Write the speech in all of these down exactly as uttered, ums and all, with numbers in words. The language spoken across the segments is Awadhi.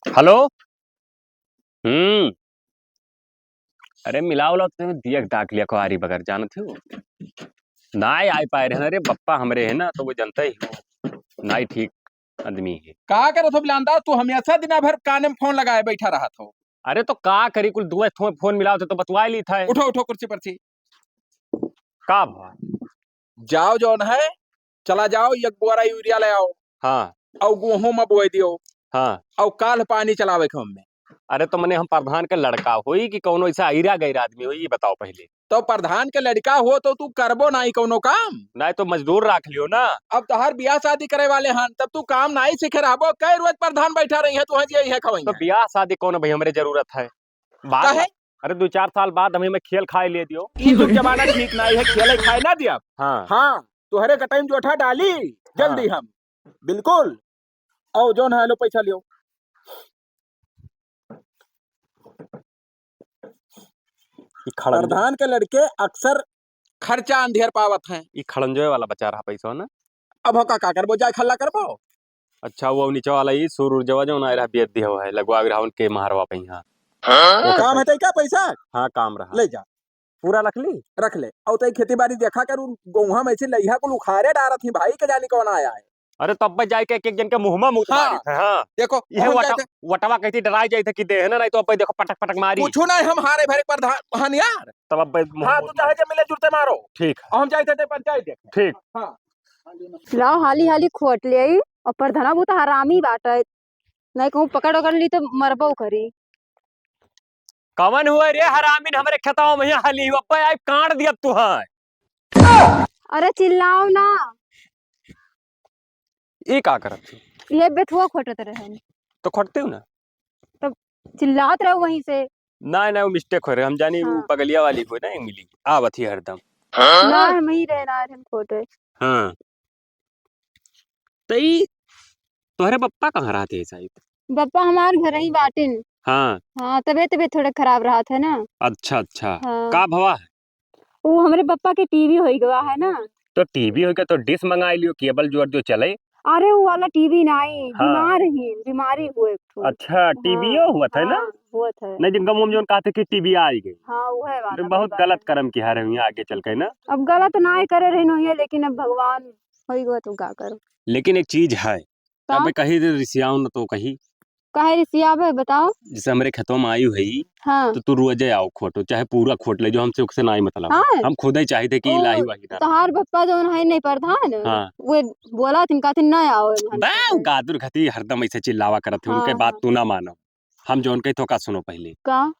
हेलो। हम्म। अरे, मिलाव लो, तुम दिया डाक लिया कुआरी बगैर, जानत हो? नाई आइ पाए रहे ना रे बप्पा, हमरे है ना, तो वो जनता ही हो, नाई ठीक आदमी है। का करत हो बिलांदा, तू हमेशा दिना भर काने में फोन लगाए बैठा रहत हो। अरे, तो का करी, कुल दुए थोए फोन मिलाव थे तो बतवाए ली था। उठो, उठो, कुर्सी पर से। का भा? जाओ जौन है, चला जाओ, एक बोरा यूरिया ले आओ। हाँ। अउ गेहूं में बोए दियो। हाँ। अउ काल पानी चलावे के हमें। अरे तो मने हम प्रधान के लड़का होई कि कौनो ऐसा अइरा गैर आदमी होई, ये बताओ पहले। तो प्रधान के लड़का हो तो तू करबो नाई कौनो काम? नाई तो मजदूर राख लियो ना। अब तोहार बियाह शादी करे वाले हन, तब तू काम नाई सीखे रहबो। कै रोज प्रधान बैठा रही है, तू हंस यही है खवैया। तो बियाह शादी कौन भाई हमरे जरूरत है? बाद काहे? में, अरे, दो चार साल बाद हम हमें खेल खाए ले दियो। ई जुग जमाना ठीक नाई है, खेले खाए ना दिया। हाँ। हाँ, तोहरे कटाई में जोठा डाली, जल्दी हाँ। हम। बिल्कुल। आओ, जौन है, लो पैसा लियो। ई खड़ंज- प्रधान के लड़के अक्सर खर्चा अंधेर पावत हैं। ई खड़ंजोए वाला बचा रहा पैसा ना। अब हो का, का करबो, जाए खल्ला करबो। अच्छा, वो नीचे वाला ई सूर उर्जवा जौन आए रहा, बेच दिया हुआ है, लगवा रहा उनके महरवा पे यहाँ। हाँ? वो काम है तो क्या पैसा? हाँ, काम रहा। ले जा। पूरा रख ली? रख ले। और तई खेती बाड़ी देखा कर, उन गोहा में से लइहा कुल उखाड़े डारत ही भाई, के जानी कौन आया है। अरे, तब पे जाए के एक, एक जन के मुंह में मुंह हाँ। मारी थे, हाँ। देखो, यह पहुंच वटा-, जाए थे। वटवा कहती डराई जाए थे कि दे है ना, नहीं तो अब पे देखो पटक पटक मारी। कुछ नहीं, हम हारे भरे प्रधान हन यार। तब अब पे मुंह हाँ, मुंह तू चाहे मारी। जब मिले जुलते मारो। ठीक है। और हम जाए थे पंचायत देख। ठीक। हाँ। लाओ हाली हाली खोट ले आई, और प्रधाना बहुत हरामी बाटे, नहीं कहूँ पकड़ उकड़ ली तो मरबो करी। कवन हुआ रे हरामीन, हमरे खेतवा में यहाँ हाली हुआ, पे आई काट दिया तू है। अरे चिल्लाओ ना। ई का करत थी? ये बेथुआ खोटत रहन। तो खोटते हो ना? तब चिल्लात रहो वहीं से। ना, ना, वो mistake हो रहे, हम जानी वो हाँ। बगलिया वाली हो ना, मिली, आवत ही हरदम। ना, हम ही रहना है, हम खोटे। हाँ। त ई तोहरे बप्पा कहाँ रहत है साहिब? बप्पा हमार घर ही बाटिन। हाँ। हाँ, तबीयत, तबीयत थोड़ा खराब रहत है ना। अच्छा, अच्छा। हाँ। का भवा है? वो हमरे बप्पा के टीवी होई गवा है ना। तो टीवी होई गवा तो डिश मंगाई लियो, केबल जोर जो चले। अरे, वो वाला टीवी नाई, हाँ। बीमार ही, बीमारी हुए एक ठो। अच्छा, हाँ, टीवीओ हुआ था ना? हाँ, हुआ था। नहीं, जिनका मुंह में जोन कहते कि टीवी आई गई। हाँ, वो है वाला, बहुत वही बात गलत है। कर्म किया रहे हुई आगे चल के ना। अब गलत नाई करे रही नहीं है, लेकिन अब भगवान होई गवा तो का करो। लेकिन एक चीज है, का? अबे कही दे रिसियाओ न तो कही। काहे रिसियाबे, बताओ? जैसे हमरे खेतवा में आई हुई, हाँ। तो तू रोजे आओ खोटो, चाहे पूरा खोट ले, जो हमसे ओकसे नाई मतलब है। हाँ। हम खुद ही चाहिए थे कि ओ, लाही वाही ना। तोहार बप्पा जौन है नहीं प्रधान, हाँ। वो बोला थिन, कहथिन ना आओ, हम बा, कहते। गादुर घती हरदम ऐसे चिल्लावा करत है, उनके हाँ, बात हाँ। तू ना मानो। हम जौन कही तो का सुनो पहले। का?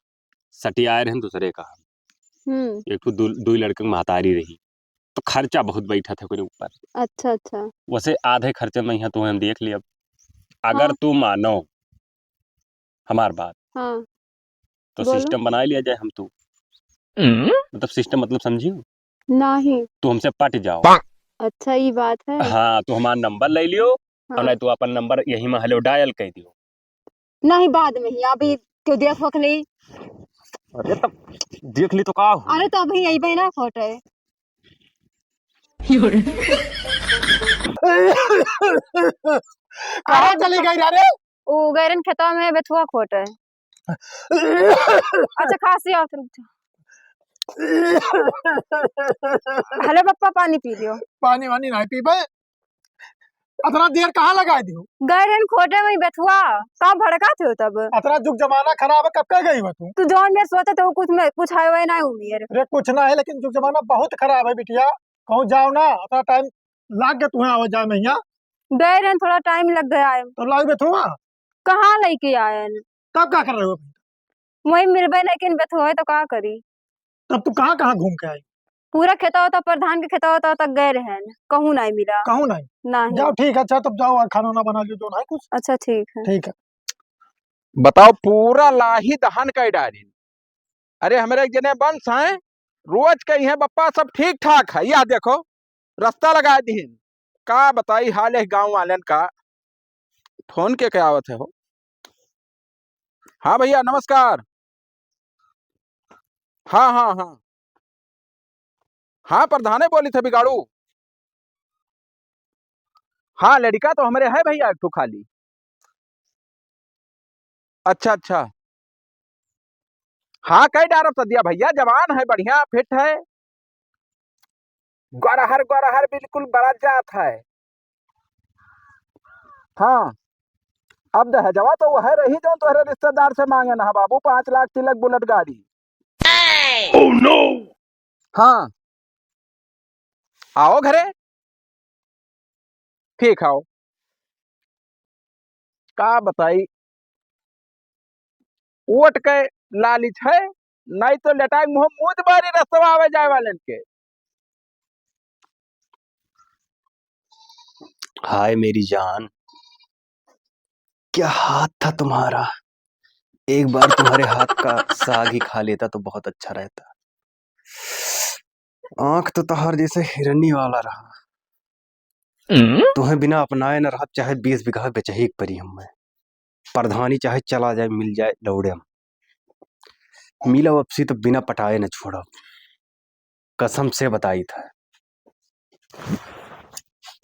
सटियाए रहन दूसरे का। हम्म। एक ठो दु-, दुई लड़के के महतारी रही, तो खर्चा बहुत बैठा था ओकरे ऊपर। अच्छा, अच्छा। वैसे आधे खर्चे में यहाँ तो हम देख लिया। अगर हाँ। तू मानो हमार बात, हाँ। तो बोलो। System बना लिया जाए हम तू। हम्म? मतलब system मतलब समझियो? नहीं। तू हमसे पट जाओ। अच्छा, ई बात है। हाँ, तू हमार नंबर ले लियो, हाँ। और नहीं तू अपन नंबर यही में हेलो डायल कर दियो। नहीं, बाद में ही, अभी क्यों देख वख ली? अरे तब देख ली तो का हो? अरे तो अभी अइबे ना खोटे। कहाँ अरे चली गई रे? उ गैरन खेतवा में बेथुआ खोटे। अच्छा, खांसी आवत, रुक जा। हेलो पप्पा, पानी पी लियो। पानी वानी नहीं पीबे। अतना देर कहाँ लगाए दियो? गए रहन खोटे में बेथुआ, का भड़का थे तब? अतना जुग जमाना खराब है, कब कह गई हो तू? तू जौन मेर सोचे थे, वो कुछ में, कुछ है वह ना उमेर। अरे कुछ ना है, लेकिन जुग जमाना बहुत खराब है बिटिया। कहूँ जाओ ना, अतना time लाग गया तुम्हें आवे जाए में यहाँ। गए रहन, थोड़ा time लग गया है। तो लाई बेथुआ? कहाँ लेके आयन? तब का कर रहे हो? वही मिलबे नहीं किन बेथुआ है तो का करी? तब तू कहाँ कहाँ घूम के आई? पूरा खेतवा तो, प्रधान के खेतवा तो तक गए रहन, कहूँ नहीं मिला। कहूँ नहीं? नहीं। जाओ ठीक है, अच्छा तब जाओ और खाना वाना बना लियो जो ना है कुछ। अच्छा ठीक है। ठीक है। बताओ पूरा लाही दहन कर डाली। अरे हमरे एक जने वंश हैं, रोज कही हैं बप्पा सब ठीक ठाक है, यह देखो रास्ता लगा दीन। का बताई हाल है गाँव वालन का। फोन के क्या आवत है हो? हाँ भैया नमस्कार। हाँ हाँ हाँ। हाँ प्रधाने बोली थे बिगाड़ू। हाँ लड़का तो हमरे है भैया एक ठो खाली। अच्छा, अच्छा। हाँ, कई डारब सदिया भइया, जवान है, बढ़िया फिट है। गरहर, गरहर बिल्कुल बरत जात है। हाँ, अब दहेजवा तो वह रही जौन तोहरे रिश्तेदार से माँगेन ह बाबू, पाँच लाख तिलक बुलेट गाड़ी। Oh no! हाँ, आओ घरे। ठीक है, आओ। का बताई, वोट के लालिच है, नाहीं तो लेटाइ मुँह मूत मारी रस्तवा आवे जाए वालेन के। हाय मेरी जान, क्या हाथ था तुम्हारा, एक बार तुम्हारे हाथ का साग ही खा लेता तो बहुत अच्छा रहता। आँख तो तोहार जैसे हिरनी वाला रहा। हम्म? तुहें बिना अपनाए न रहब, चाहे बीस बीघा बेचही के परी हमें। प्रधानी चाहे चला जाए, मिल जाए, लौड़े हम। मिलब अब से तो बिना पटाए न छोड़ब। कसम से बताइत है।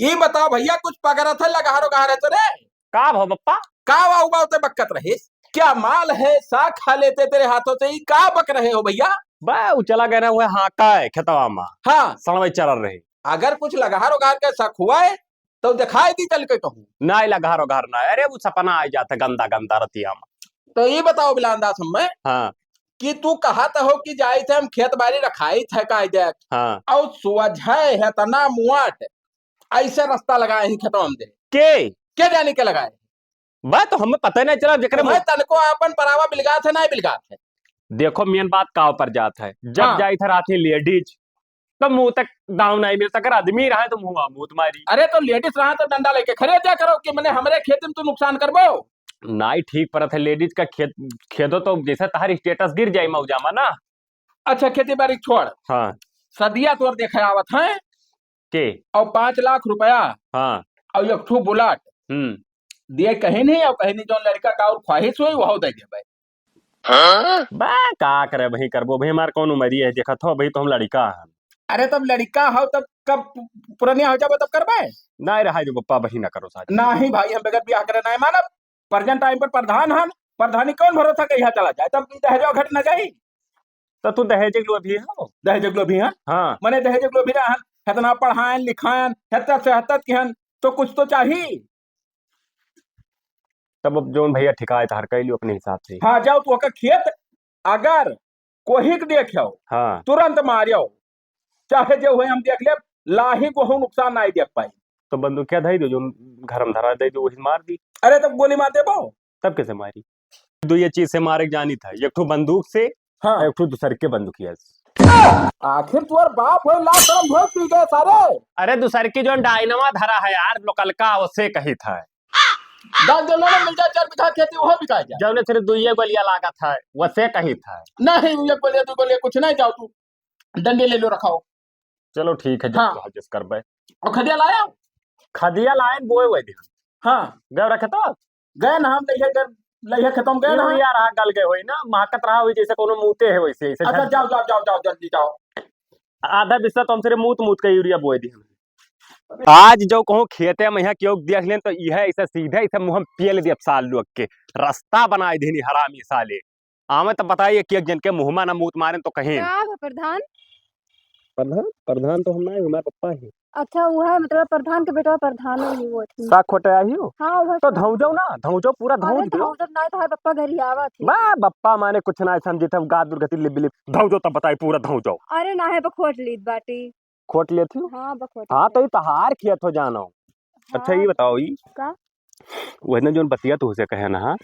ई बताओ भइया, कुछ पकड़त है, लगहर उगहर है तो रे? का भव बप्पा? का वा उबावते बकत रहे? क्या माल है, साग खा लेते तेरे हाथों से, ई का बक रहे हो भइया? बा, उ चला गए ना, उहे हाँका है खेतवा मा। हाँ। सणवई चरल रही। अगर कुछ लगहर उगहर के शक हुआ है, तो दिखाई दी चल के कहूँ। नाहीं, लगहर उगहर नाहीं। अरे, उ सपना आइ जात है गंदा गंदा रतिया मा। तो ई बताओ बिलान दास हमें हाँ। कि तू कहत हो कि जाइत है हम खेत बारी रखाइत है कायदे। हाँ। और सोझे है तना मुआट, ऐसे रस्ता लगाए ही खेतवा मा दे। के? के जानी के लगाए? बा, तो हमें पता ही नाहीं चला, जेकरे भाई, मुँह तनको आपन परावा बिलगात है, नाहीं बिलगात है। देखो, मेन बात काव पर जात है। जब हाँ। जाइत है रात ही लेडीज, तो मुँह तक दाव नाहीं मिलत, अगर आदमी रहे तो मुँह मूत मारी। अरे, तो लेडीज रहे तो डंडा लेके खड़े हो जा करो कि मने हमरे खेती मा तू नुकसान करबो। नाहीं, ठीक परत है, लेडीज का खेत, खेदो तो जैसे तहार स्टेटस गिर जाई मौजा मा ना। अच्छा, खेती बारी छोड़। हाँ। सदिया तोर देखे आवत है। के? और पाँच लाख रुपया। हाँ। और एक ठो बुलेट। हम्म। दिए कहीं नहीं, और कहीं नहीं, जौन लड़का का और ख्वाहिश होई, वह दे देबे। हाँ? बा, का करे, वही करबो, वही हमार कौन उमरी है, देखत हो, वही तो हम लड़का हन। अरे, तब लड़का हो, तब कब पु-, पुरनिया हो जाबो, तब करबे? नाहीं रहाई दो बप्पा, वही ना करो शादी। नाहीं भाई, हम बगैर बियाह करे नाहीं मानब। Present time पर प्रधान हन, प्रधानी कौन भरोसा कहिया चला जाए, तब ई दहेजवा घट न जाई। तो तू दहेज के लोभी हो? दहेज के लोभी हन? हाँ। मने दहेज के लोभी रहन, हेतना पढ़ायन, लिखायन, हेतत से हेतत किहन, तो कुछ तो चाही। तब अब जौन भइया ठिकाए तहार कइ लियो अपने हिसाब से। हाँ, जाओ तू ओकर खेत, अगर कोही के देख्यो, हाँ। तुरंत मार्यो, चाहे जे होए हम देख लेब, लाही गोहूँ नुकसान नाहीं देख पाई। तो बंदूकिया धइ दो, जौन घर में धरा दे दो, वही मार दी। अरे तब गोली मार देबो। तब कैसे मारी? दो ये चीज से मारे के जानी था, एक ठो बंदूक से, हाँ। एक ठो दूसर के बंदूकिया से। आखिर तोर बाप होए, लाज शरम धोए पी गए सारे। अरे दूसर की जौन डायनवा धरा है यार, लोकल का, उसे कही था। दस दिन में मिल जाए, चार बीघा खेती, वह बिका जाए। जौने सिर्फ दुइये गोलियां लागत है, वसे कही था। नहीं, एक गोलियां, दो गोलियां, कुछ नहीं, जाओ तू डंडे ले लो, रखाओ। चलो ठीक है, जब हाँ। तू हाजिस करबे। और खदिया लाया? खदिया लायन बोए हुए दिन। हाँ। गए रखे तो? गए ना हम, लइहे गए, लइहे खेतों में गए ना। यूरिया रहा गल गए होई ना, महकत रहा होई जैसे कोनो मूते है वैसे, ऐसे अच्छा, झट जाओ, जाओ, जाओ, जाओ, जल्दी जाओ। आधा बिस्सा तो हम सिर्फ मूत मूत के यूरिया बोए दिन। आज जो कहूँ खेते में यहाँ क्यों देख लेन तो यह ऐसे सीधे ऐसे मुँह में पेल दिया साल लोग के। रास्ता बनाए देनी हरामी साले। आवे तो बताइए कि एक जन के मुँह में ना मूत मारेन तो कहीं। का बा प्रधान? प्रधान, प्रधान तो हम ना है, हमारे पप्पा है। अच्छा, वो है, मतलब, प्रधान के बेटवा प्रधान ही वो थी। का खोटे आई हो? हाँ, वो तो है। धौंजो ना, धौंजो, पूरा अरे, धौंज दो। धौंजब ना, तो हर पप्पा घर ही आवा थी। बा, बप्पा माने कुछ ना समझी थे, गा दुर्गति लिप लिप। धौंजो तब बताई, पूरा धौंजो। अरे, ना है, बा खोट लीत बाटी। खोट लेत हो? हाँ, बा खोट हाँ, लेत। तो ये तहार खेत हो जानो। अच्छा, हाँ। ये बताओ, ई का? वही ना, जोन बतिया तुहसे कहे ना, हाँ,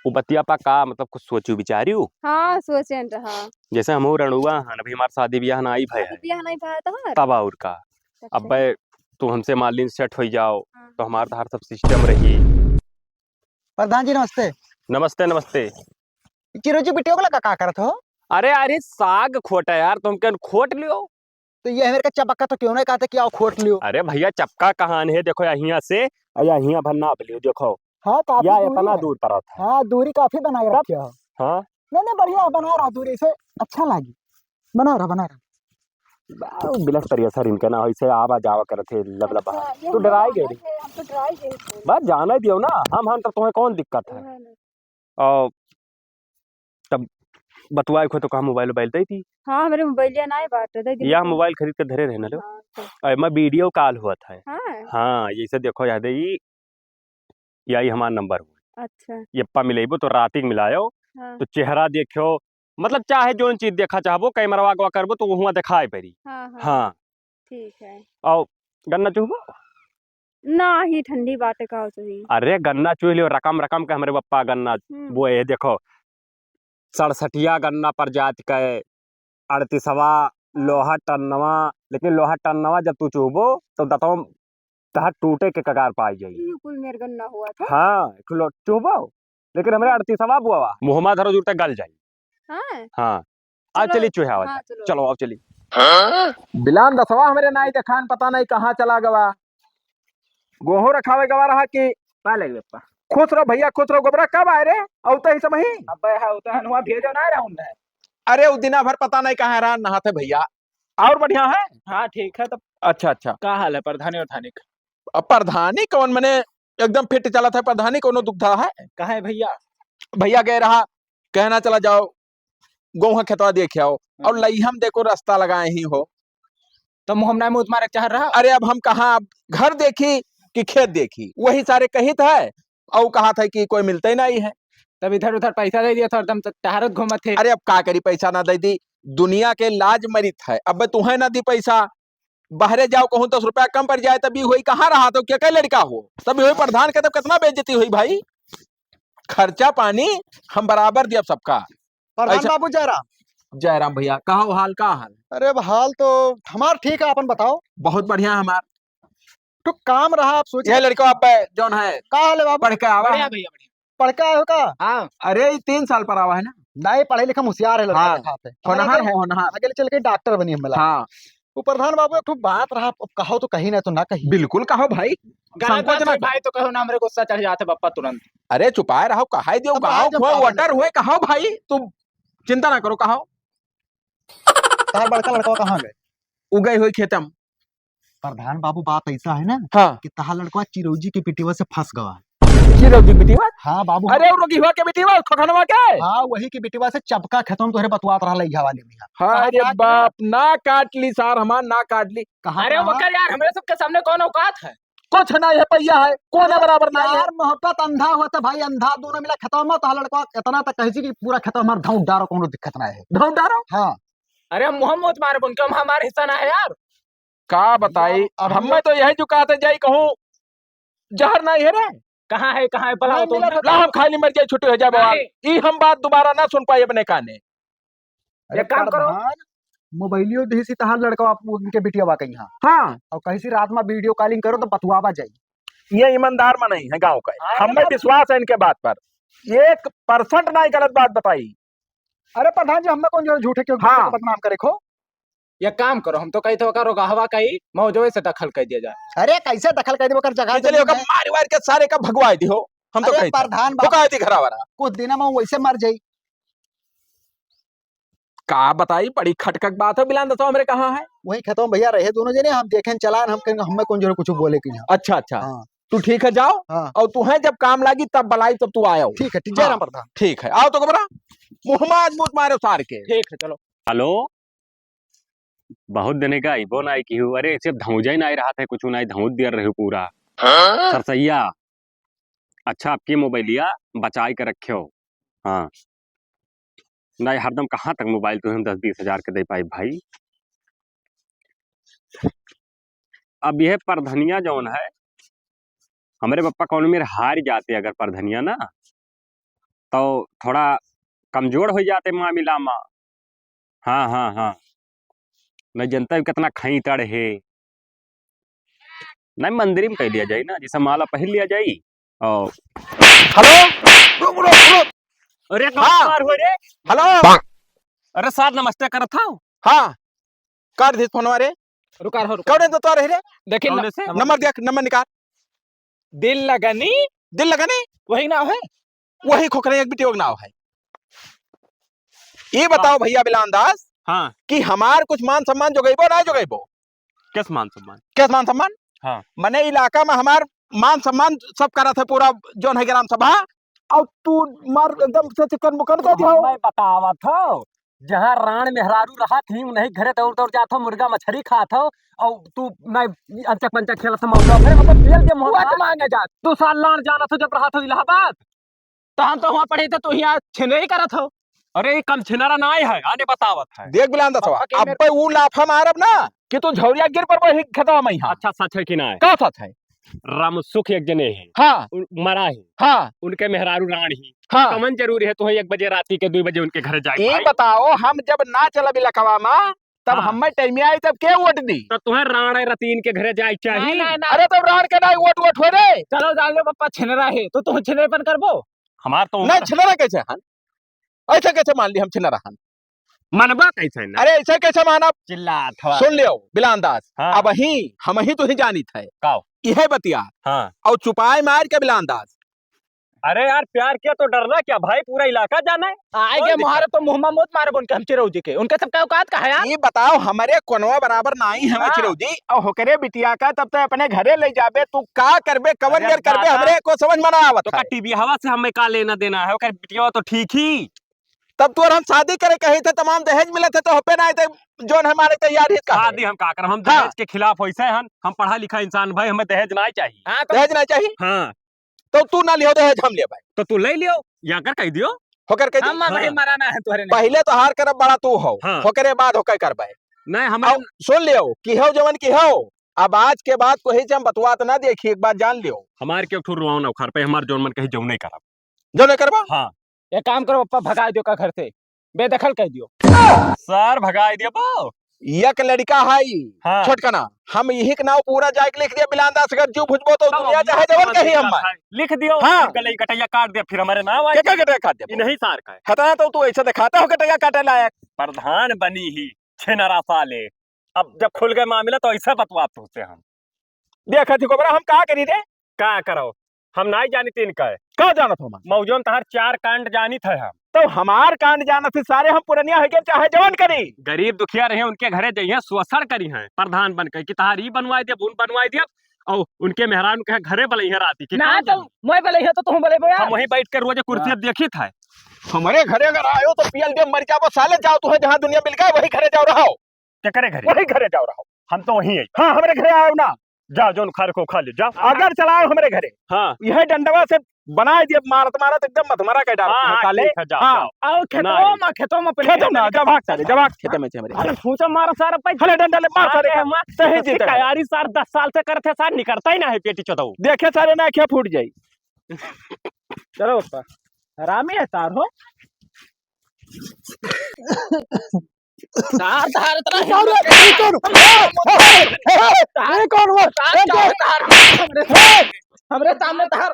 वो बतिया पा का, मतलब, कुछ सोचू विचारू? हाँ, सोचेन रहा। जैसे हम हो रणुआ हन, अभी हमार शादी ब्याह ना आई भय अभी है। ब्याह नहीं भय तोहार? तब और का? अच्छा। अबे तू हमसे मान लीन सेट हो जाओ, हाँ। तो हमार तहार सब सिस्टम रही। प्रधान जी, नमस्ते। नमस्ते, नमस्ते। चिरोजी बिटिया को लगा का करत हो? अरे, अरे, साग खोटा यार, तुम क्या खोट लियो? तो ये मेरे का चबक्का तो क्यों नहीं कहते कि आओ खोट लियो? अरे भैया, चपका कहाँ है? देखो, यहाँ से, और यहाँ भर नाप लियो, देखो। हाँ, काफी या दूरी इतना है। दूर पड़ा था। हाँ, दूरी काफी बना के तब रखे हो। हाँ। नहीं, नहीं, बढ़िया है, बना रहा दूरी, इसे अच्छा लगी। बना रहा, बना रहा। बा-, बिलस तरिया सर इनके ना, ऐसे आवा जावा करत है, लबलबा। अच्छा, ये तू हम डराई गई रही। हम तो डराई गई थी। बस जाने दियो ना, हम, हम तो तुम्हें कौन दिक्कत है? हाँ, नहीं। और तब बतवाए को तो कहा मोबाइल, मोबाइल दे दी। हाँ, हमरे मोबाइलिया नाई बाटे, दे दी या मोबाइल। मोबाइल खरीद के धरे रहे ना लो। हाँ, तो। और मैं वीडियो कॉल हुआ था। हाँ। हाँ, जैसे देखो याद है, ई, यही हमार नंबर हुआ। अच्छा। ये पा मिलेबो तो राती के मिलायो, हाँ। तो चेहरा देखो, मतलब चाहे जोन चीज देखा चाहबो, कैमरा वागवा करबो तो वहाँ दिखाई पड़ी। हाँ, हाँ। हाँ। ठीक है। और गन्ना चुहबो? नाही, ठंडी बाटे, का हो सही? अरे, गन्ना चुह लियो, रकम रकम के हमरे बप्पा गन्ना हम्म। बोए, देखो, सड़सठिया गन्ना प्रजाति के, अड़तीसवा, हाँ। लोहा टन्नवा, लेकिन लोहा टन्नवा जब तू चुहबो, तो दतवा तहार टूटे के कगार पाई जाई। ई कुल मेर गन्ना हुआ था। हाँ, एक लो-, चुहबो, लेकिन हमरे अड़तीसवा बुआवा, मुहमा धरो जुरते गल जाई। हाँ। हाँ। आ चलो। चली चुहे आवा हाँ, जाए। चलो। चलो, आओ चली। बिलान दसवा हमरे नाई देखान, पता नहीं कहाँ चला गवा। गोहो रखावे गवा रहा कि का लगे बप्पा? खुश रहो भैया, खुश रहो। गोबरा कब आए रे? औते ही समही? अबे, हाँ, औते हनुआ भेजो ना रहा उन्हें। अरे, उ दिना भर पता नहीं कहाँ रहा, नहाते भैया। और बढ़िया है? हाँ, ठीक है। तब अच्छा, अच्छा। का हाल है प्रधानी उठानी का? अब प्रधानी कौन, मने एकदम फिट चलत है प्रधानी, कोनो दुविधा है? काहे भैया? भैया गए रहा, कहना चला जाओ, गोहा खेतवा देख आओ, और हम्म। लइहम देखो रास्ता लगाए ही हो। तो मुँह हम ना मुँह मारे चाह रहा। अरे अब हम कहाँ, अब घर देखी कि खेत देखी, वही सारे कहित है, और कहा था कि कोई मिलते ही नहीं है। तब इधर उधर पैसा दे दिया था, एकदम टहरत घूमत थे। अरे अब का करी, पैसा ना दे दी, दुनिया के लाज मरित है। अब तुहे ना दी पैसा, बहरे जाओ कहूँ दस रुपया कम पड़ जाए, तब ई होई कहाँ रहा तो क्या, क्या लड़का हो, तब ई होई प्रधान के, तब कितना बेइज्जती होई भाई। खर्चा पानी हम बराबर दियब सबका। प्रधान ऐसा बाबू जयराम। जयराम भैया, का हो हाल, का हाल? अरे अब हाल तो हमार ठीक है, अपन बताओ। बहुत बढ़िया हमार। तो काम रहा, आप सोचिए। यह लड़का आप जौन है, का हाल है बाबू? पढ़ के आवा बढ़िया है। भैया, बढ़िया। पढ़ के आए हो का? हाँ। अरे, ई तीन साल पर आवा है ना। नहीं, पढ़े लिखे में होशियार है लड़का, हाँ। दिखाते। होनहार है, होनहार। आगे ले चल के डॉक्टर बनी हम मिला। हाँ। वो प्रधान बाबू, एक ठो बात रहा, अब कहो तो कही, ना तो ना कही। बिल्कुल कहो भाई, गलत संकोच बात ना है करो। भाई, तो कहो ना, हमरे गुस्सा चढ़ जाते बप्पा तुरंत। अरे चुपाए रहो, कहाई दियो, अब गाँव आज खोए, पागल वटर है। हुए, कहो भाई, तुम चिंता ना करो, कहो। तार बड़का लड़का कहाँ गए? उ गए हुए खेतम। प्रधान बाबू, बात ऐसा है ना हाँ। कि तहार लड़का चिरौजी के पिटिवा से फंस गवा है। चिरौजी पिटिवा? हाँ बाबू, अरे, हाँ। वो रोगिहवा के पिटिवा, खोखनवा के? हाँ, वही के पिटिवा से चपका खेतवा में तोहरे बतवात रहा लइहा वाले में। हाँ, अरे बाप, ना काट ली सार, हमार ना काट ली। कहाँ अरे, वकर यार, हमरे सबके सामने कौन औकात है? कुछ ना है, पहिया है, कोने बराबर ना है। यार, मोहब्बत अंधा होता भाई, अंधा दोनों मिला खेतवा में, तहार लड़का इतना तक कहे कि पूरा खेतवा हमार धौंस डारो, कोनो दिक्कत ना है। धौंस डारो? हाँ। अरे, हम मुँह मत मारे, उनके हम, हमार हिस्सा ना है यार। का बताई, यार, अब हम हमें तो यही जो कहते जाई कहूँ, जहर नहीं है रे। कहाँ है, कहाँ है, पलाओ नहीं तो मिला हमने। ला, हम खाली मर जाए, छुट्टी हो जाए बवाल। नहीं। ई हम बात दोबारा ना सुन पाई अपने काने। अरे एक काम करो। प्रधान, मोबाइलियो देसी तहार लड़का आप उनके बिटिया बा कहीं। हाँ। और कहीं से रात में वीडियो कॉलिंग करो तो बतवावा जाई। ये ईमानदार में नहीं है गाँव का। हाँ, हमें ईमानदार। विश्वास है इनके बात पर, एक परसेंट नहीं गलत बात बताई। अरे प्रधान जी, हमें कौन जो झूठे क्यों हाँ। बदनाम करे खो? एक काम करो, हम तो कही थे ओकर रोगहवा कही मौजवे से दखल कर दिया जाए। अरे कैसे दखल कर दे, ओकर जगह कि चलिए जमीन ओकर है। मार वार के सारे का भगवाई दी हो, हम तो अरे कही थे। प्रधान बाबू, भगवाई दी घरा वाला। कुछ दिन में वैसे मर जाई। का बताई, बड़ी खटकक बात है। बिलान दसो हमरे कहाँ है? वही खेतों में भैया रहे दोनों जने, हम देखें चलान, हम कहेंगे हमें कौन जो कुछ बोले कि ना। अच्छा, अच्छा। हाँ। तू ठीक है, जाओ। हाँ। और तू है जब काम लागी तब बलाई, तब तू आयो। ठीक है, ठीक, जय हाँ। राम प्रधान। ठीक है, आओ तो घबरा, मुँह में आज मूत मारो सार के। ठीक है, चलो। हेलो, बहुत दिन का अइबो ना किहू। अरे, सिर्फ धौंजै ना रहा था, कुछ ना धौंज दिया रहे पूरा। हाँ? सरसैया, अच्छा, आपकी मोबाइलिया बचाई के रख्यो। हाँ। नहीं, हरदम कहाँ तक मोबाइल तुहे हम दस बीस हजार के दे पाई भाई? अब यह परधनिया जौन है, हमरे पप्पा कौन मेर हार जाते अगर परधनिया ना, तो थोड़ा कमजोर हो जाते मामिला मा। हाँ, हाँ, हाँ। नहीं जनता भी कितना खईतड़ है। नहीं, मंदिर में कह लिया जाए ना, जैसे माला पहन लिया जाए। और हेलो, रुक, रुक, रुक। अरे, हाँ। नमस्कार हो रे। हेलो। अरे, सार नमस्ते करत हौ। हाँ, काट दे फोनवा रे। रुका रहो, रुका कौन है रहो। तो तोरे रे? देखिए, कौन न-, से? नंबर दिया, नंबर निकाल। दिल लगनी? दिल लगनी? वही नाव है? वही खोखरे एक बिटियो के नाव है। ये बताओ हाँ। भैया बिलान दास हाँ। कि हमार कुछ मान सम्मान जोगैबो ना जोगैबो? किस मान सम्मान? किस मान सम्मान? हाँ। मने इलाका में हमार मान सम्मान सब करत है पूरा जौन है ग्राम सभा, और तू मार एकदम से चिकन मुकन कर दिया हो। मैं बतावत हो, जहाँ राण मेहरारू रहत ही, उन्हीं घरे दौड़ दौड़ जात हो, मुर्गा मछरी खात हो, और तू नहीं अनचक पंचक खेलत हो, मौका पे, अब पियल के मोह वोट मांगे जात। तू साल लाड़ जानत हो, जब रहत हो इलाहाबाद। तो हम तो वहाँ पढ़े थे, तू यहाँ छिनरी करत हो। अरे, ये कम छिनरा नाहीं है, आने बतावत है। देख बिलांदा सवा, पक्का के अब ऊ लाफा मारब ना कि तू झौरिया गिर पर वही खेतवा में यहाँ। अच्छा, सच है कि नाहीं? का सच है? राम सुख एक जने है। हाँ। उ-, मरा है। हाँ। उनके मेहरारू राण ही। हाँ। कमन जरूरी है तुहे एक बजे राती के, दुई बजे उनके घरे जाए के ये भाई? बताओ, हम जब ना चलब इलाकवा में, तब हाँ। हमें टाइम आई, तब के वोट दी? तो तुहे राण है रतीन के घरे जाए के चाही। नहीं, नहीं, नहीं। अरे, तब राण के नाहीं वोट, वोट हो रे। चलो, जान लो, पप्पा छिनरा है, तो तुम छिनरेपन करबो? हमार तो नहीं, छिनरा कैसे हन? ऐसे कैसे मान ली हम छिनरा हन? मनबा कैसे ना? अरे, ऐसे कैसे मानब? चिल्लात हवा। सुन लियो, बिलांदास, हाँ। अब ही, हम ही तो ही जानित है। काओ? इहे बतिया। हाँ। और चुपाई मार के बिलांदास। अरे यार, प्यार किया तो डरना क्या भाई, पूरा इलाका जाने। आए और के दिक्कत। मुहारे तो मुँह में मत मारे उनके, हम चिरौजी के। उनके सबका औकात का है यार? ये बताओ, हमरे कोनवा बराबर नाई है हाँ। चिरौजी, और होकरे बिटिया का तब तो अपने घरे ले जाबे, तू का करबे, कवन अरे मेर करबे, दादा। हमरे को समझ में ना आवत तो का है। टीवी हवा से हमें का लेना देना है, ओकर बिटिया तो ठीक ही। तब तोर हम शादी करे कही थे, तमाम दहेज मिलत है, तो होपे ना आए, तो जौन हमारे तैयार ही का है। शादी हम का करब? हम हाँ। दहेज के खिलाफ वैसे हन, हम पढ़ा लिखा इंसान भाई, हमें दहेज ना चाहिए। हाँ, तो दहेज ना चाहिए? हाँ। तो तू ना लियो दहेज, हम लेबे। तो तू ले लियो, या कर कह दियो। होकर कह हम दियो। अबही हाँ। मराना है तोहरे नहीं। पहिले तोहार करब बड़ा तू हो, हाँ। होकरे बाद होकर करबे। नहीं, हमें अब सुन लियो, कि हो जवन की हो, अब आज के बाद कोई से हम बतुआत ना देखी, एक बात जान लियो। हमार के ठुर रुआओ ना उखाड़ पे, हमार जौन मन कही जौन नहीं करब। जौन नहीं करबा? हाँ। एक काम करो पप्पा, भगा दियो का घर से, बेदखल कर दियो। सर, भगाई दियो बा। एक लड़का है ई, हाँ। छोटकना, हम यही के नाव पूरा जाए के लिख दिया, बिलांदा से अगर जीव भुजबो तो तब दुनिया हम चाहे जवन कही हम। लिख दियो, हाँ। गले कटैया काट दिया, फिर हमारे नाव आए। क्या, क्या कटैया काट दिया? ई नहीं सार का है। खतरा तो तू ऐसा दिखाता हो कटैया काटे लायक। प्रधान बनी ही, छिनरा साले। अब जब खुल गए मामला तो ऐसा बतवा तुझसे हम। देखा थी कोबरा, हम का करी रे? का करो? हम नाई जानित इनका है। का जानत हो हम? मौजो में तहार चार कांड जानित है हम। तो हमार कांड जानत ही सारे, हम पुरनिया है के चाहे जवन करी। गरीब दुखिया रहे, उनके घरे जइहे, शोषण करी हैं प्रधान बन के कि तहार ई बनवाई दे, उन बनवाई दे, और उनके मेहरान के घरे बलई है राती की ना काम तो करी। मैं बलई है तो तुम बलई बोया। हम वहीं बैठ के रोजे कुर्सी हाँ। अब देखित है। हमारे घरे अगर आयो तो पियल दे मर जाबो साले, जाओ तुहे जहाँ दुनिया मिल गए वही घरे जाओ रहो। केकरे घरे? वही घरे जाओ रहो। हम तो वहीं है। हाँ, हमरे घरे आओ ना। जाओ, जौन खा रखो खा ले, जाओ। अगर चलाओ हमरे घरे, हाँ। यह डंडवा से बनाए दिए, मारत मारत एकदम मथमरा के डाल हाँ, हाँ, साले। ठीक है, जाओ, हाँ। जाओ। आओ खेतों ना। में, खेतों में अपने खेतों में, जा भाग साले, जा भाग खेतों में से हमरे। अरे फूचा मार सारे पे। हले डंडा ले मार सारे अरे का। मार। सही जीते हैं। तैयारी सार दस साल से करते सार निकलता ही ना है पेटी चोदऊ। देखे सारे ना क्या फूट जाई। चलो पप्पा, हरामी है तार हो। तार, तार, तार, ये कौन है? ये कौन? ये कौन हुआ? तार, ये कौन? तार, तार, हमरे, हमरे सामने तार।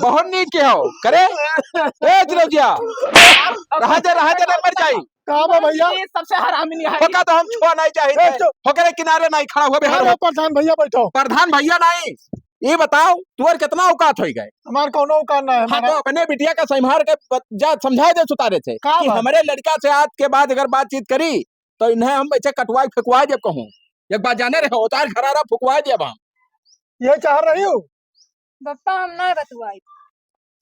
बहुत नीक के हो, करे? ए, चिरौजिया, रहा जा, रहा जा, मर जाई। का बा भैया? ये सबसे हरामी नहीं है। होका तो हम छुआ नहीं चाहिए। ए, चुप। होकरे किनारे नहीं खड़ा हुआ बिहार अरे हो। प्रधान भैया बैठो। प्रधान भैया नहीं, ये बताओ, तुअर कितना औकात होई गए? हमार कौनो औकात ना है, हाँ, हमारा तो अपने बिटिया का संभार के ब-, जा समझाए दे सुतारे से का कि बात? हमरे लड़का से आज के बाद अगर बातचीत करी, तो इन्हें हम ऐसे कटवाए फेंकवाए देब कहूँ। एक बात जाने रहे, उतार घरारा फुकवाए देब हम। ये चाह रही हो? बप्पा, हम ना बतुआई।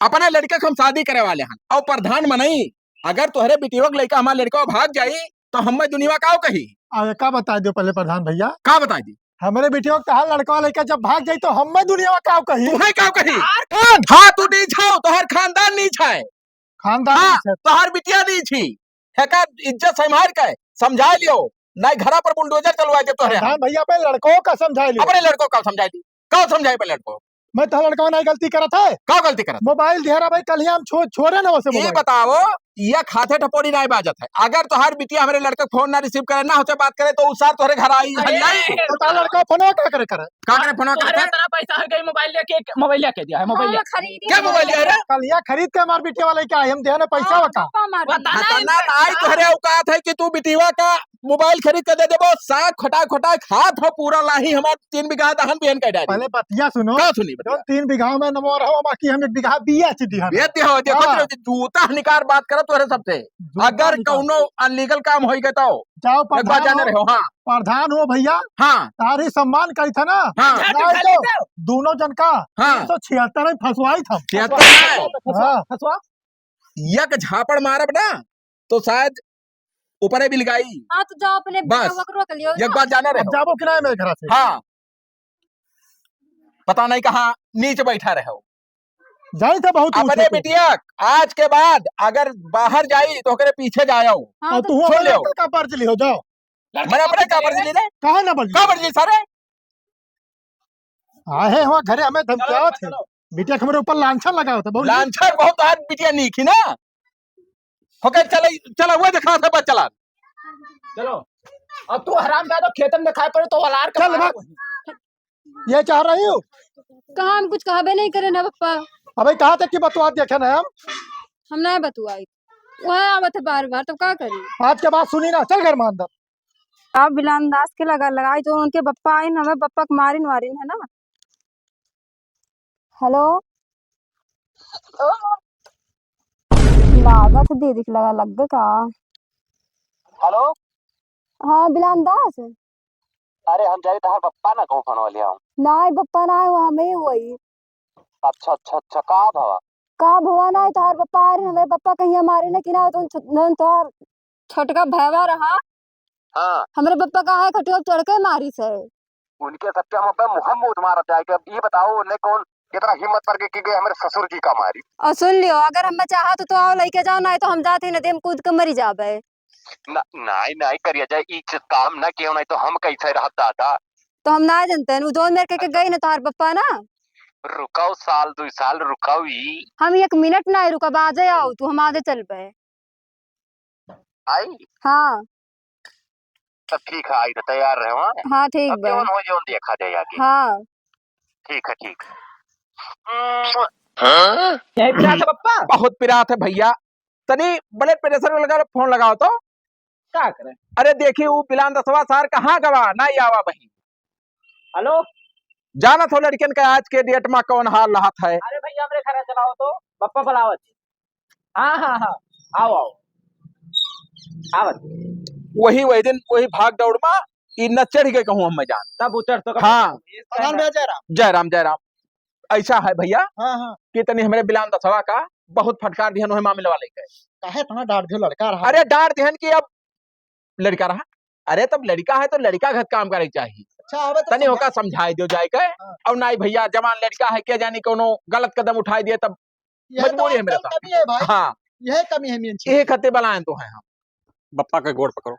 अपने लड़के के हम शादी करे वाले हैं, और प्रधान मनई, अगर तोहरे बिटिया के लड़का हमारे लड़का भाग जाई, तो हमें दुनिया का कही? अरे, का बता दो पहले प्रधान भैया। का बता दी? हमरे बिटिया के तहार लड़का लड़का जब भाग जाई, तो हमें दुनिया का कही? तुम्हें का कही? यार, कौन? हाँ, तू नीच हो, तोहर खानदान नीच है। खानदान हाँ, नीच है। तोहर बिटिया नीच ही। है का इज्जत संभाल के समझा लियो, नहीं घरा पर बुलडोजर चलवा दे तोहरे। प्रधान भैया, अपने लड़कों का समझा लियो। अपने लड़कों का समझा दी। का समझाई पे लड़को? मैं तो लड़कवा नहीं गलती करत है। का गलती करत? मोबाइल दिया रहा भाई, कल ही हम छो-, छोड़े ना वैसे ये मोबाइल। बताओ, ये खाते टपोरी नहीं बाजत है। अगर तोहार बिटिया हमरे लड़के के फोन ना रिसीव करे, ना होते बात करे, तो उ सार तोहरे घर आई, अरे, हल्लाई। तो तार लड़का फोनवा का करे करे? का करे फोनवा तोहरे करते? इतना पैसा हो गई, मोबाइल लेके, मोबाइल लेके दिया है, मोबाइल हाँ, लेके। खरीदी क्या है। मोबाइल लिया रे? कल यहाँ खरीद के हमार बिटिया वाला क्या है, हम देने पैसा हाँ, बता। पापा मार हाँ, दिया। बताना ना, आई तोहरे औकात है कि तू बिटिया का मोबाइल खरीद के दे देबो, साग खोटा खोटा खात हो पूरा लाही, हमार तीन बीघा दहन बिहन कह डाली। पहले बतिया सुनो। का सुनी बतिया? जो तीन बीघा में नमो रहो, बाकी हम एक बीघा बिया ची दिहन। बेच दिया हो, देखो हाँ। तो जूता निकार बात करत, तोहरे सबसे। जूता अगर निकाल। कौनो अनलीगल काम होई गए तो जाओ एक बात प्रधान जाने हो, रहो, हाँ। प्रधान हो भैया, हाँ। तारी सम्मान करी था ना, हाँ। झाड़ नाहीं उठा तो लेते हो। दोनों जन का हाँ। तीन सौ छिहत्तर ही फंसवाई था। छिहत्तर है। फंसवा, हाँ। फंसवा। एक झापड़ मारब ना तो शायद ऊपरे बिलगाई। हाँ, तो जाओ अपने बस। बेटवा को रोक लियो एक ना। बात जाने अब रहो। जाबो कि नाहीं मेरे घर से? हाँ। पता नहीं कहाँ नीचे बैठा रहो। जाई था बहुत अपने ऊंचे पे। बिटिया, आज के बाद अगर बाहर जाई तो ओकरे पीछे जाओ। हाँ, और तो तू सुन अपने लियो। लड़का का पर्ज लियो, जाओ। लड़का मैंने अपने का पर्ज ली रे? कहाँ ना बदली? का पर्ज ली सारे? आहे हो घरे हमें धमकावत है। चलो। बिटिया के हमरे ऊपर लांछन लगावत है, बहुत लांछन बहुत आज बिटिया नीक ही ना। होके चले, चला वो देखा था बस चला। चलो। अब तू हरामजादा खेतन में खाए पड़े तो वलार का चल मारा भाग। वही। ये चाह रही हो? कहाँ हम कुछ कहबे नहीं करे ना पप्पा। अबे कहाँ तक की बतुआ देखे ना हम? हम ना बतुआई। वह आवत है बार बार, तो का करी? आज के बाद सुनी ना, चल घर में अंदर। अब बिलान दास के लगा लगाई तो उनके बप्पा आइन, हमें बप्पा के मारिन वारिन है ना। हेलो। लागत दीदी के लगा लग गए का? हेलो। हाँ बिलान दास। अरे हम जाई तहार बप्पा ना कहूँ फोन वाली आऊँ। नाई बप्पा ना है, वहाँ में ही हुई। अच्छा अच्छा अच्छा, का भवा? का भवा ना है, तहार बप्पा आ रहे, हमारे बप्पा कहीं मारे ना कि ना, तुम छु-, न तोहार छोटका भैवा रहा। हाँ। हमरे बप्पा का है खटिया चढ़ के मारी से। उनके सबके हम अबे मुहम मूत मारत जाए के। अब ई बताओ, उन्हें कौन कितना हिम्मत पर के की गए हमरे ससुर जी का मारी? और सुन लियो, अगर हमें चाहा तो, तो आओ लेके जाओ, नहीं तो हम जाते ही नदी में कूद के मरी जाबे। ना, नाई, नाई करिया जाए, ई च-, काम ना कियो, नहीं तो हम कैसे रहब दादा? तो हम ना जानते हैं, वो दोन मेर के, के अच्छा। गई ना तोहार बप्पा ना। रुकाओ साल, दुई साल रुकाओ ई। हम एक मिनट ना रुकब, आजे आओ तू, हम आजे चलबे। आई? हाँ। तब ठीक है, आई तो तैयार रहे, हाँ? हाँ, ठीक अब बा। जौन हो, जौन देखा जाए आगे। हाँ। ठीक है, ठीक। हाँ? यही पिरात है, पप्पा? बहुत पिरात है, भैया। तनी blood pressure वाला का फोन लगाओ तो। का करे? अरे, देखी, वो बिलान दसवा सार कहाँ गवा, ना आवा बही। हेलो। जानत हो लड़कन का आज के date में कौन हाल रहत है? अरे भैया, हमरे घर चलाओ तो, पप्पा बुलावत। हाँ, हाँ, हाँ, आओ, आओ, आवत। वही, वही दिन, वही भाग दौड़ में, ई न चढ़ के कहूँ हम जान। तब उचर तो हाँ। प्रधान भैया, जय राम। जय राम, जय राम। ऐसा है भैया हाँ, हाँ। कि तनी हमरे बिलान दसवा का बहुत फटकार दिहन, वही मामले वाले के। काहे इतना डांट दियो, लड़का रहा। अरे, डांट दिहन कि अब लड़का रहा। अरे, तब लड़का है तो लड़का घर काम करे के चाहिए। अच्छा, आवे तो तनी समझा। ओका समझाए दियो जाए के। हाँ। और नाई भैया, जवान लड़का है, क्या जानी कोनो गलत कदम उठाए दिए, तब यह तो मजबूरी है आजकल मेरे साथ। कमी है भाई। हाँ। यह कमी है मेन चीज। यही खातिर बलायन तो है हम। बप्पा का गोड़ पकड़ो।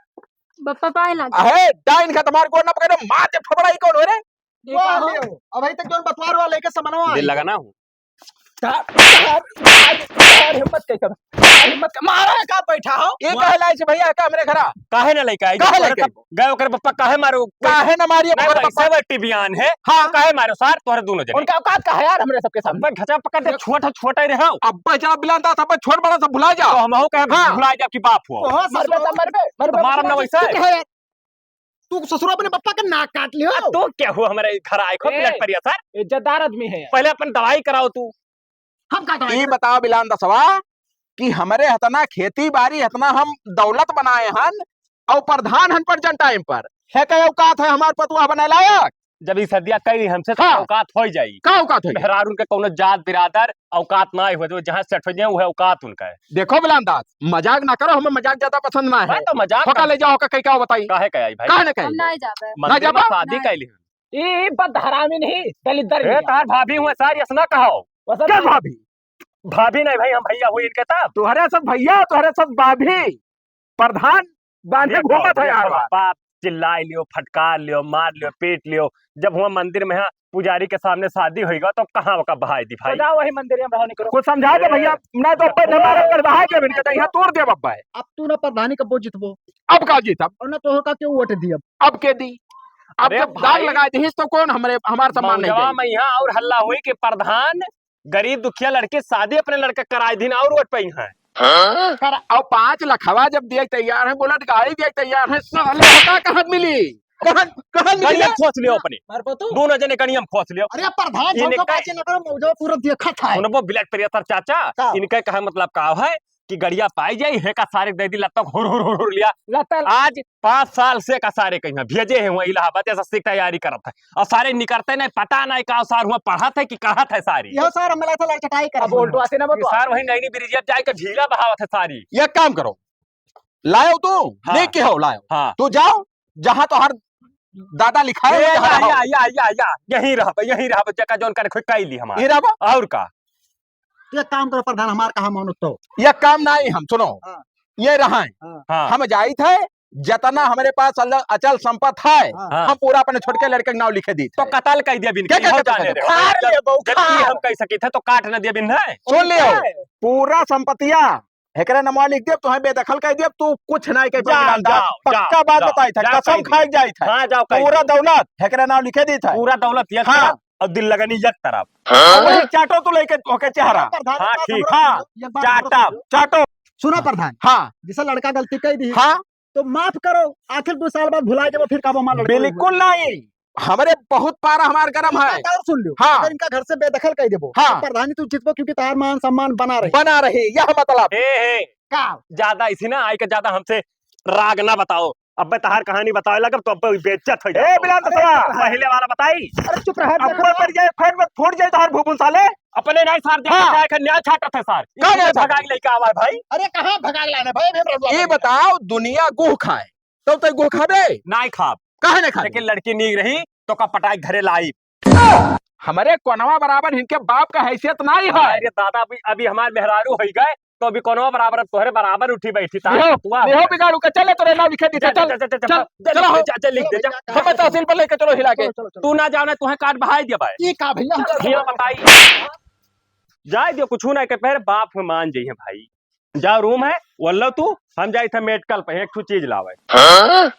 बप्पा पाए लागे। अहे, डाइन का तुम्हारे गोड़ ना पकड़ो, मार के फबड़ा ही कौन हो रे? ये वाह, का हो? ले हो। अबही तक जौन बतवार वाला लेके समनवा दिल आई। लगा ना हो। का, का, का, का हिम्मत कैसे? का हिम्मत का, मारा है का बैठा हो? ये वाह। काहे लाए छे भैया, का हमरे घरा? काहे ना लेके आई? काहे तोहरे लेके सब आई? गए ओकर बप्पा काहे मारो? काहे ना मारिए नहीं, ओकर वैसे बप्पा? वह टिबियान है। हाँ। काहे मारो सार तोहरे दोनों जने? उनका औकात का है यार हमरे सबके सामने? अब्बे घचा पकड़ के छोट, छोट ही रहो। अब्बे जरा बिलान दास, अब्बे छोट बड़ा सब भुला जा। तो हमहू कहे हाँ। भुला जा कि बाप हो। ओहो, मरबे ससुरो। तो मरबे, मरबे तो मारब ना मरबे। वैसे। चुप रहो यार। तू ससुरो अपने पप्पा का नाक काट लियो। आ, तू क्या हुआ हमारे घर आए को ए, ब्लड प्रेशर? इज्जतदार आदमी है यार। पहले अपन दवाई कराओ तू। हम का दवाई ये करें? बताओ बिलान दसवा कि हमरे हतना खेती बारी, हतना हम दौलत बनाए हन और प्रधान हन पर जन टाइम पर है, कई औकात है हमार पतुआ बने लायक? जब ई सदिया कई हमसे तो हाँ। औकात हो जाई। का औकात हो जाई? मेहरारू उनके कौनो जात बिरादर औकात ना हो, जो जहाँ सेट हो जाए, वह औकात उनका है। देखो बिलान दास, मजाक ना करो, हमें मजाक ज्यादा पसंद ना है। मैं तो मजाक होका कर ले जाओ, होका कई का बताई? काहे का आई भाई? काहे ना कही? हम ना जाबे। ना मंदिर में जाबा? शादी ना। कैली। ई बद हरामी नहीं, दलिद्दर ए, नहीं। तार भाभी हुए सार, ऐसा ना कहो। वैसे क्या भाभी? भाभी? भाभी नहीं भाई, हम भैया हुई इनके तब। तोहरे सब भैया, तोहरे सब भाभी। प्रधान बांधे ये घूमत है कहो, यार। बाप चिल्लाए लियो, फटकार लियो, मार लियो, पीट लियो। जब हुआ मंदिर में है, पुजारी के सामने शादी होइगा, तो कहाँ ओका बहाई दी भाई? तो जाओ वही मंदिर में रहो, निकलो। कुछ समझा दे भैया, ना तो ऊपर हमारा कर बहाई दे इनके, तो यहाँ तोड़ दे बब्बा है। अब तू ना प्रधानी कब्बो जीतबो। अब का जीतब? और ना तोहका क्यों वोट दियब? अब के दी? अब अरे जब दाग भाई, लगाए दीस तो कौन हमरे, हमार सम्मान नहीं मौजवा करी? में यहाँ और हल्ला हुई कि प्रधान गरीब दुखिया लड़की शादी अपने लड़का कराए दीन और वोट पाई हैं। हाँ? कर, और पाँच लखवा जब दिए तैयार हैं, बुलेट गाड़ी दिए तैयार हैं, साले होका कहाँ मिली? कहाँ, कहाँ मिली गणिया रे? खोस लियो अपने। मार पतू। दोनों जने गणिया में खोस लियो। अरे प्रधान इनके साहब का बात ना करो, मौजवा पूरा देखत है। सुनबो ब्लड प्रेशर चाचा, का? इनके कहे मतलब का है? कि गड़िया पाई जाई, हेका सारे क दे दी लत्ता हुर हुर हुर हुर लिया। लत्ता आज पाँच साल से का सारे कहीं भेजे हैं हुआ इलाहाबाद, एसएससी की तैयारी करत है। और सारे निकरते नहीं, पता नहीं का सार हुआ पढ़त है कि कहत है सारी। यहो सार, हमें लगता है लड़चटाई करत अब होंगे। उल्टवा से ना ये बतवा। सार वही नैनी ब्रिज अब जाए के ढीला बहावत है सारी। एक काम करो, लायो तू, हाँ। लेके हो, लायो। हाँ। तू जाओ, जहाँ तोहार दादा लिखाए ए, हुए, जहाँ या, रहो। या, या, या, या, यहीं रहब, यहीं रहब, जका जौन करे खोई कई ली हमार। यहीं रहब? और का? एक काम करो प्रधान, हमार कहा मानो तो। ये काम नहीं, हम सुनो, हाँ। ये रहा है। हाँ। हाँ। हम जाइत है, जितना हमरे पास अल-, अचल संपत्ति है, हाँ। हम पूरा अपने छोटके लड़के के नाम लिखे दीत तो है। कतल कह दिया बिन क्या, के, क्या हो कतल जाने कर दे? दे। खार ले बहू, जब ई खार। हम कह सकित है तो काट न दिया बिन है। सुन लियो, क्या है? पूरा संपत्तिया हेकरे नमवा लिख देब, तोहे बेदखल कह देब, तू कुछ नहीं कह जा, पाबी, जाओ, पक्का जाओ, बात जाओ, बताई था, जाओ, कसम कह खाए दिया। जाई था। हाँ, जाओ, कह पूरा दिया। दौलत हेकरे नाम लिखे दी था। पूरा दौलत एक हाँ। तरफ और दिल लगनी एक तरफ। हाँ। वही चाटो तू लेके ओके चेहरा। प्रधान, हाँ, एक बात ठीक। हमरो हाँ, सुनो, एक बात हमरो चाटो, सुनो। चाटो। सुनो प्रधान, हाँ। जैसे लड़का गलती कह दी, हाँ। तो माफ करो, आखिर दो साल बाद भुला जाबो, फिर कबो हमार लड़का बिल्कुल नहीं, हमरे बहुत पारा हमार गरम है। एक बात और सुन लो, हाँ। अगर इनका घर से बेदखल कर देबो, हाँ। तो प्रधानी तू जीतबो, क्योंकि तहार मान सम्मान बना रही। बना रही, यह मतलब। ए, ए, का? ज्यादा इसी ना आई के ज्यादा हमसे राग ना बताओ। अबे तहार कहानी बतावे लगब तो अबे बेइज्जत हो ए, जाओ। बिलाल दसवा। पहले वाला बताई। अरे चुप रह, अब कोई पर जाए, फिर में फूट जाए तहार भूबुन साले। अपने नहीं सार, देख हाँ। के न्याय छाटत है सार। का इनके न्याय छाटत? भगाई लेके आवा है भाई। अरे कहाँ भगाई लाने भाई, अभी हम रजुआ ये बन गए। बताओ, दुनिया गुह खाए, तब तक गुह खाबे? नहीं खाब। काहे नहीं खाबे? लेकिन लड़की नीक रही, तो का पटाई घरे लाई। हमरे कोनवा बराबर इनके बाप का हैसियत नहीं है। अरे दादा, अभी, अभी हमार मेहरारू होई गए, तो अभी कोनवा बराबर, अब तोहरे बराबर उठी बैठी था। निहो, तू आ। निहो बिगाड़ू के, चले तोरे नाम लिखे दी, जा, चल, जा, जा, जा, चल, जा, चलो। लिख दे, जा, जा, लिख दे, जा। हमें तहसील पर लेके चलो हिला के। चलो, चलो, चलो। तू ना जाओ ना, तुहे काट बहाई दिया भाई। ये का भैया? भैया बताई। जाए दियो, कुछ ना के पहले बाप में मान जाइए भाई। जाओ रूम है, वल्लो तू, हम जाई थे मेडिकल पे, एक ठो चीज लावे। हाँ?